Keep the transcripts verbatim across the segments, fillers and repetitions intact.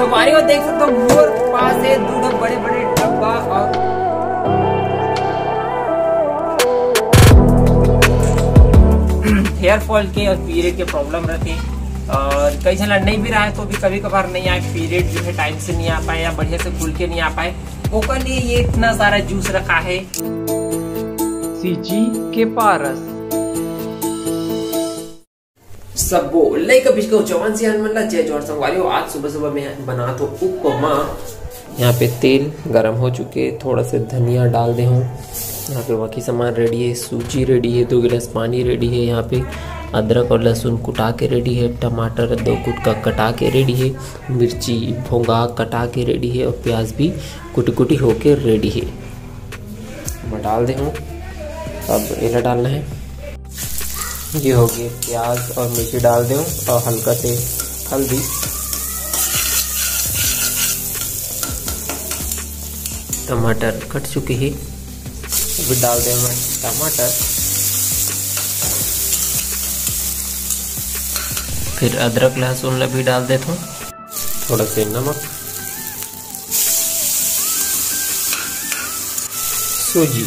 संगवारी हो, देख सकते हो मोर पास है दू ठो बड़े बड़े डब्बा और हेयर फॉल के और पीरियड के प्रॉब्लम रहते हैं। और कई झन ला नहीं भी रहा है तो भी कभी कभार नहीं आए, पीरियड जो है टाइम से नहीं आ पाए या बढ़िया से खुल के नहीं आ पाए, ओकर लिए ये इतना सारा जूस रखा है। सीजी के पारस। सब्बो लइका पिचका जवान सियान मन ला जय जोहार संगवारी हो। आज सुबह सुबह मैं बनात हो उपमा। यहाँ पे तेल गरम हो चुके, थोड़ा से धनिया डाल दे हूँ। यहाँ पे बाकी सामान रेडी है, सूजी रेडी है, दो गिलास पानी रेडी है, यहाँ पे अदरक और लहसुन कुटा के रेडी है, टमाटर दो गुटका कटा के रेडी है, मिर्ची भोंगा कटा के रेडी है और प्याज भी कुटी कुटी होके रेडी है। मैं डाल दे हूँ। अब एला डालना है। ये हो गए प्याज और मिर्ची डाल दे हूँ और हल्का से हल्दी। टमाटर कट चुके हैं, अभी डाल दे हूँ मैं टमाटर। फिर अदरक लहसुन ला भी डाल देता हूँ, थोड़ा से नमक, सूजी,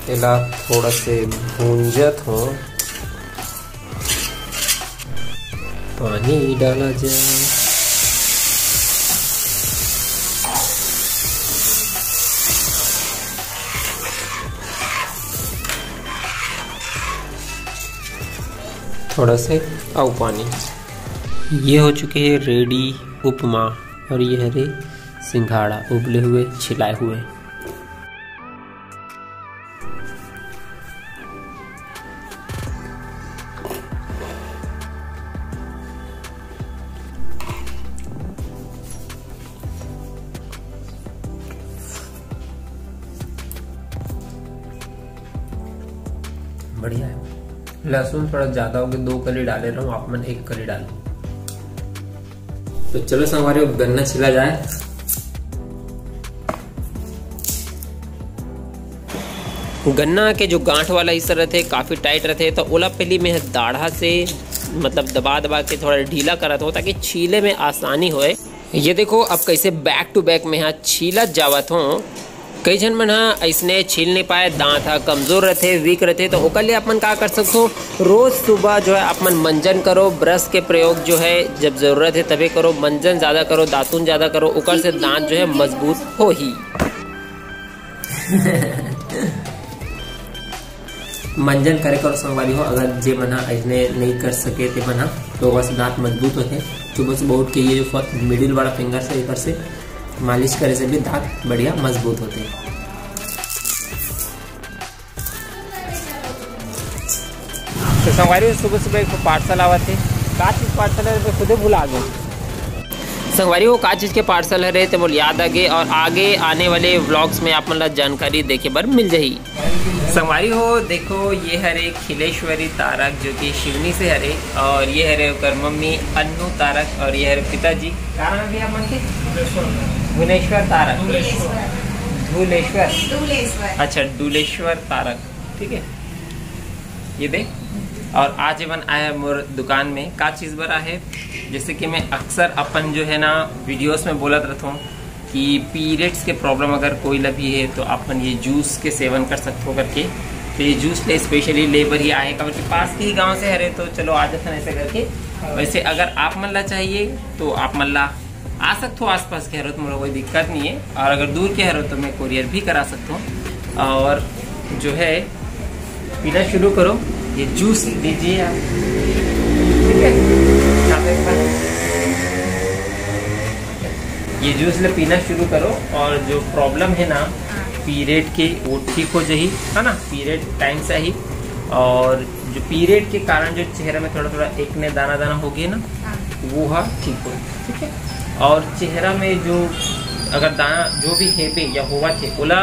एला थोड़ा से भूंजत हो, पानी डाला जाए। थोड़ा से अउ पानी। ये हो चुके हैं रेडी उपमा और ये हरे सिंघाड़ा, उबले हुए, छिलाए हुए। बढ़िया है। लहसुन थोड़ा ज्यादा हो गया, दो कली डाले रहूं, आप मन एक कली डालो। तो चलो संगवारी, अब गन्ना छिला जाए। गन्ना के जो गांठ वाला हिस्सा रहते, काफी टाइट रहते, तो ओला पहली मैं दाढ़ा से, मतलब, दबा दबा के थोड़ा ढीला करत हो, ताकि छीले में आसानी होए। ये देखो, अब कैसे बैक टू बैक में यहाँ छीलत जावत हो। कई झन मन ह अइसने छील नहीं पाए, दांत ह कमजोर रहते, वीक रहते, तो ओकर लिए आप मन का कर सकते हो, रोज सुबह जो है आप मन मंजन करो, ब्रश के प्रयोग जो है जब जरूरत है तभी करो, मंजन ज्यादा करो, दातुन ज्यादा करो, ओकर से दांत जो है मजबूत होही। मंजन करे करो संगवारी हो, अगर जे मन ह अइसने नहीं कर सके ते मन ह, तो ओकर से दांत मजबूत होते। सुबह सुबह उठ के ये जो मिडिल वाला फिंगर से, एकर से मालिश करे से भी दांत बढ़िया मजबूत होते। तो संगवारी हो, सुबह सुबह एक पार्सल आवत है, का चीज पार्सल है, मैं खुदे भुला गया। संगवारी हो, का चीज के पार्सल हरे ते मोला याद आ गे, और आगे आने वाले व्लॉग्स में आप मन ला जानकारी देखे बर मिल जाही। संगवारी हो, देखो, ये हरे खिलेश्वरी तारक, जो कि शिवनी से हरे, और ये हरे ओकर मम्मी अन्नू तारक, और ये हरे पिताजी। का नाम है भैया आप मन के? भुवनेश्वर तारक। धुलेश्वर। धुलेश्वर। धुलेश्वर। अच्छा, डुलेश्वर तारक, ठीक है। ये दे। और आज ये मन आए मोर दुकान में, का चीज बर आए, जैसे कि मैं अक्सर अपन जो है ना वीडियोस में बोलत रहता हूँ कि पीरियड्स के प्रॉब्लम अगर कोई ला भी है तो आप मन ये जूस के सेवन कर सकते हो करके। तो ये जूस ले स्पेशली ले बर ही आए, काबर कि पास के ही गांव से हरे, तो चलो आज अपन ऐसे करके। वैसे अगर आप मन ला चाहिए तो आप मन ला आ सकते हो, आसपास के हरो तो मोला कोई दिक्कत नहीं है, और अगर दूर के हरो तो मैं कोरियर भी करा सकता हूँ। और जो है, पीना शुरू करो, ये जूस दीजिए आप, ठीक है? आप एक बार ये जूस ले पीना शुरू करो, और जो प्रॉब्लम है ना पीरियड के, वो ठीक हो जाही, है ना, पीरियड टाइम से ही। और जो पीरियड के कारण जो चेहरा में थोड़ा थोड़ा एकने दाना दाना हो गया ना, हाँ। वो हा ठीक हो, ठीक है। और चेहरा में जो अगर दाना जो भी हेबे या होवत हे, ओला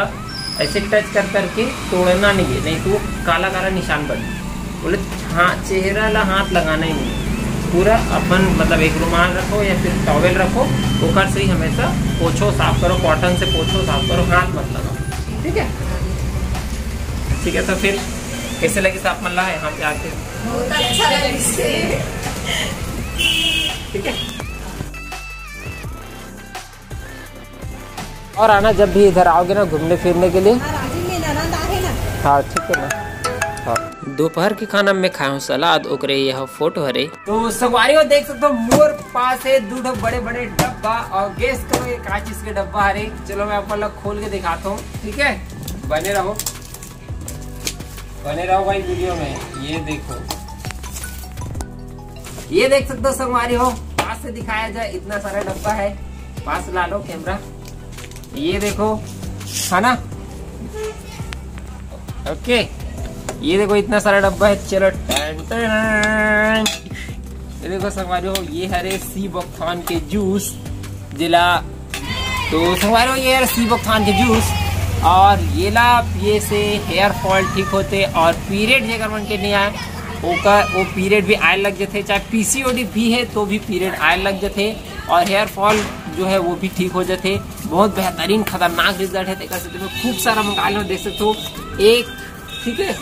ऐसे टच कर करके तोड़ना नहीं है, नहीं तो वो काला काला निशान बन, बोले, हाँ, चेहरा ला हाथ लगाना ही नहीं है। पूरा अपन, मतलब, एक रुमाल रखो या फिर टॉवेल रखो, ओकर से ही हमेशा पोछो, साफ करो, कॉटन से पोछो, साफ करो, हाथ मत लगाओ, ठीक है? ठीक है, तो फिर कैसे लगे आप मन ला यहाँ पे आके? बहुत अच्छा लगे। ठीक है, और आना जब भी इधर आओगे ना घूमने फिरने के लिए। हाँ, राजिम में ननद आहे ना। हाँ, ठीक है ना। हाँ। दोपहर के खाना में खाए हूँ सलाद, ओकरे यह फोटो हरे। तो संगवारी हो, देख सकते हो मोर पास है दो ठो बड़े बड़े डब्बा, और गेस करो ये का चीज के डब्बा हरे। चलो मैं आप लोग खोल के दिखाता हूँ, ठीक है, बने रहो, बने रहो भाई वीडियो में। ये देखो, ये देख सकते हो संगवारी हो, पास से दिखाया जाए, इतना सारा डब्बा है। पास ला लो कैमरा, ये देखो, है ना। ओके, ये देखो इतना सारा डब्बा है। चलो टन टन। ये देखो संगवारी हो, ये हरे सी बकथॉन के जूस जिला। तो संगवारी हो, ये हरे सी बकथॉन के जूस, और ये ला ये से हेयर फॉल ठीक होते, और पीरियड जेकर मन के नहीं आए, ओकर वो पीरियड भी आए लग जाते, चाहे पीसीओडी भी है तो भी पीरियड आए लग जाते, और हेयर फॉल जो है वो भी ठीक हो जाते। बहुत बेहतरीन खतरनाक रिजल्ट है। तेकर से तुम्हें खूब सारा मंगा लो, देख सकते हो एक, ठीक है।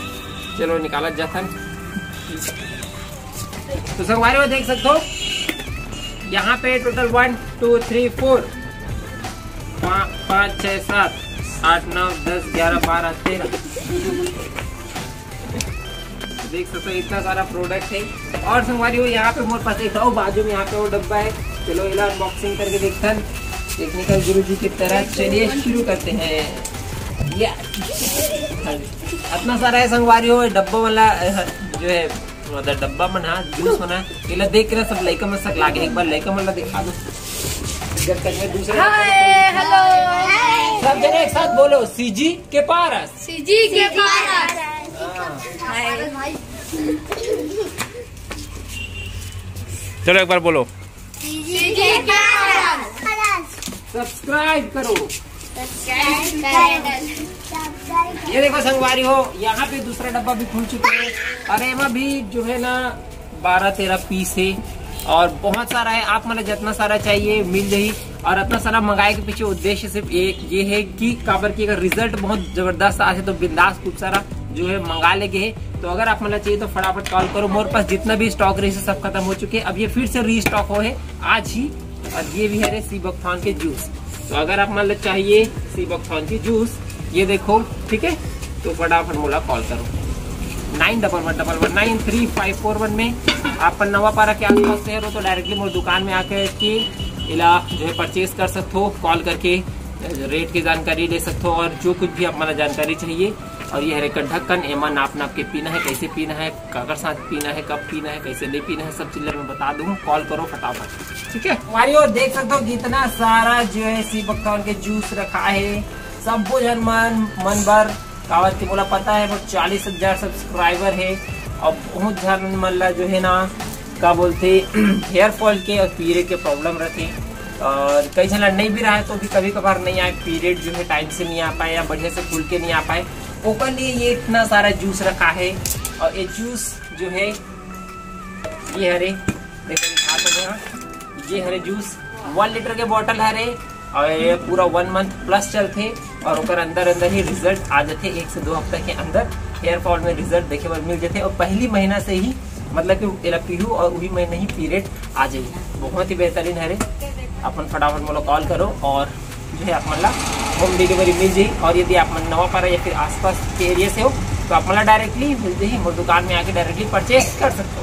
चलो निकाला जाथन। तो संगवारी हो, देख सकते हो यहाँ पे टोटल वन टू थ्री फोर, पाँच, छः, सात, आठ, नौ, दस, ग्यारह, बारह, तेरह। देख सकते हो इतना सारा प्रोडक्ट है। और संगवारी हो, यहाँ पे मोर पास एक और बाजू में यहाँ पे वो डब्बा है। चलो इला अनबॉक्सिंग करके देखते हैं टेक्निकल गुरु जी की तरह। चलिए शुरू करते हैं। या इतना सारा है संगवारी हो, डब्बा वाला अ, जो है मतलब डब्बा मन हा, जूस मन हा। इला देख के ना सब लइका मन सक लागे। एक बार लइका मन ला दिखा दो। जब तक मैं दूसरे हाय, हेलो। सब जने एक साथ बोलो, सीजी के पारस। सीजी के पारस। हाँ। हाय। चलो एक बार बोलो। सीजी के पारस। सब्सक्राइब करो। सब्सक्राइब करो। ये देखो संगवारी हो, यहाँ पे दूसरा डब्बा भी खुल चुका है। और एमा भी जो है ना बारह तेरह पीस है, और बहुत सारा है। आप मन ला जितना सारा चाहिए मिल जाही। और इतना सारा मंगाए के पीछे उद्देश्य सिर्फ एक ये है कि काबर की अगर रिजल्ट बहुत जबरदस्त आथे तो बिंदास खूब सारा जो है मंगा लेगे है। तो अगर आप मन ला चाहिए तो फटाफट कॉल करो। मोर पास जितना भी स्टॉक रही सब खत्म हो चुके हैं। अब ये फिर से रीस्टॉक हो है आज ही। और ये भी है रे सी बकथॉन के जूस। तो अगर आप मन ला चाहिए सी बकथॉन के जूस, ये देखो, ठीक है, तो फटाफट मोला कॉल करो नाइन डबल वन डबल वन नाइन थ्री फाइव फोर वन में। आप नवापारा के आसपास से हो तो डायरेक्टली मोर दुकान में आके के इला जो है परचेज कर सकते हो कॉल करके, रेट की जानकारी ले सकते हो और जो कुछ भी आप मन ला जानकारी चाहिए। और ये हरे का ढक्कन, एमा नाप नाप के पीना है, कैसे पीना है, काकर साथ पीना है, कब पीना है, कैसे नहीं पीना है, सब चीज मैं बता दूँ। कॉल करो फटाफट, ठीक है। हमारी ओर देख सकते हो कितना सारा जो है सी बकथॉन के जूस रखा है, सब झन मन मन बर। काबर के मोला पता है वो चालीस हजार सब्सक्राइबर है, और बहुत झन मन ला जो है ना का बोलते हेयर फॉल के और पीरियड के प्रॉब्लम रहते, और कई झन ला नहीं भी रहा है तो भी कभी कभार नहीं आए, पीरियड जो है टाइम से नहीं आ पाए या बढ़िया से खुल के नहीं आ पाए, ओकर लिए ये इतना सारा जूस रखा है। और ये जूस जो है ये हरे, देखो दिखा तो दे हाँ, ये हरे जूस वन लीटर के बॉटल हरे, और ये पूरा वन मंथ प्लस चलथे, और ओकर अंदर अंदर ही रिजल्ट आ जाथे। एक से दो हफ्ता के अंदर हेयर फॉल में रिजल्ट देखे बर मिल जाथे, और पहली महीना से ही मतलब कि एला पीहू और वही महीना ही पीरियड आ जाही। बहुत ही बेहतरीन हरे। अपन फटाफट मोला कॉल करो और जो है आप मन ला होम डिलीवरी मिल जाही। और यदि आप मन नवापारा या फिर आसपास के एरिया से हो तो आप मन ला डायरेक्टली मिल जाही, मोर दुकान में आके डायरेक्टली परचेज कर सकते हो।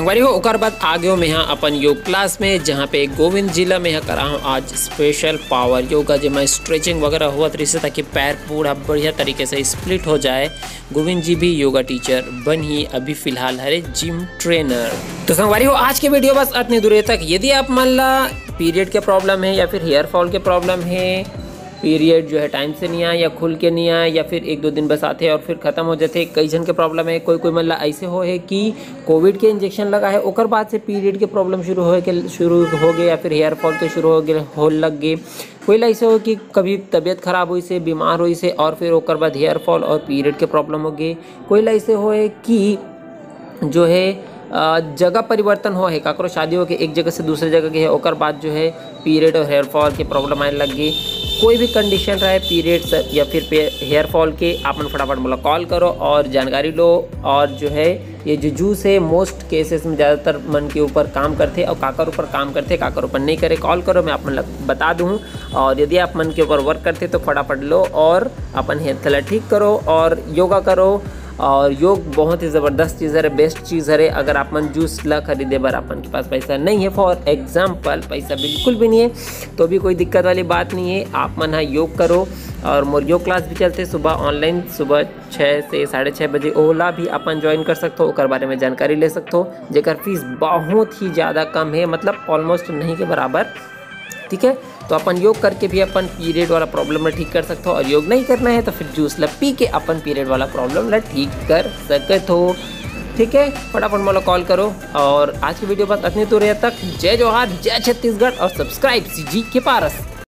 संगवारी हो, ओकर बाद आ गयो मैं हा अपन योग क्लास में, जहाँ पे गोविंद जी ला मैं हा कराहूँ आज स्पेशल पावर योगा, जेमा स्ट्रेचिंग वगैरह होवत रहिसे, ताकि पैर पूरा बढ़िया तरीके से स्प्लिट हो जाए। गोविंद जी भी योगा टीचर बनही, अभी फिलहाल हरे जिम ट्रेनर। तो संगवारी हो, आज के वीडियो बस अतने दूरे तक। यदि आप मन ला पीरियड के प्रॉब्लम है या फिर हेयर फॉल के प्रॉब्लम है, पीरियड जो है टाइम से नहीं आए या खुल के नहीं आए या फिर एक दो दिन बस आते और फिर खत्म हो जाते, कई झन के प्रॉब्लम है। कोई कोई मन ला ऐसे हो है कि कोविड के इंजेक्शन लगा है, ओकर बाद से पीरियड के प्रॉब्लम शुरू हो के, शुरू हो गए या फिर हेयर फॉल के शुरू हो गए, हो लग गए। कोई ला ऐसे हो कि कभी तबीयत खराब होइसे, बीमार होइसे और फिर ओकर बाद हेयर फॉल और पीरियड के प्रॉब्लम हो गए। कोई ला ऐसे हो है कि जो है अ, जगह परिवर्तन हो है, काकरो शादी हो के एक जगह से दूसरे जगह गए है, ओकर बाद जो है पीरियड और हेयर फॉल के प्रॉब्लम आने लग गई। कोई भी कंडीशन रहे पीरियड्स या फिर हेयर फॉल के, आप मन फटाफट मोला कॉल करो और जानकारी लो। और जो है ये जो जूस है, मोस्ट केसेस में ज़्यादातर मन के ऊपर काम करते और काकर ऊपर काम करते, काकर ऊपर नहीं करे, कॉल करो, मैं आप मन ला बता दूँ। और यदि आप मन के ऊपर वर्क करते तो फटाफट लो और अपन हेल्थ ला ठीक करो और योगा करो। और योग बहुत ही ज़बरदस्त चीज़ हरे, बेस्ट चीज़ हरे। अगर आप मन जूस ला खरीदे बर अपन के पास पैसा नहीं है, फॉर एग्जाम्पल पैसा बिल्कुल भी नहीं है, तो भी कोई दिक्कत वाली बात नहीं है। आप मन हा योग करो और मोर योग क्लास भी चलते सुबह ऑनलाइन, सुबह छः से साढ़े छः बजे, ओला भी अपन ज्वाइन कर सकते हो, ओकर बारे में जानकारी ले सकते हो, जेकर फीस बहुत ही ज़्यादा कम है, मतलब ऑलमोस्ट नहीं के बराबर। ठीक है, तो अपन योग करके भी अपन पीरियड वाला प्रॉब्लम में ठीक कर सकते हो, और योग नहीं करना है तो फिर जूस ला पी के अपन पीरियड वाला प्रॉब्लम ला ठीक कर सकते हो। ठीक है, फटाफट मोला कॉल करो। और आज की वीडियो बस अतने दूरे तक। जय जोहार, जय छत्तीसगढ़ और सब्सक्राइब सीजी के पारस।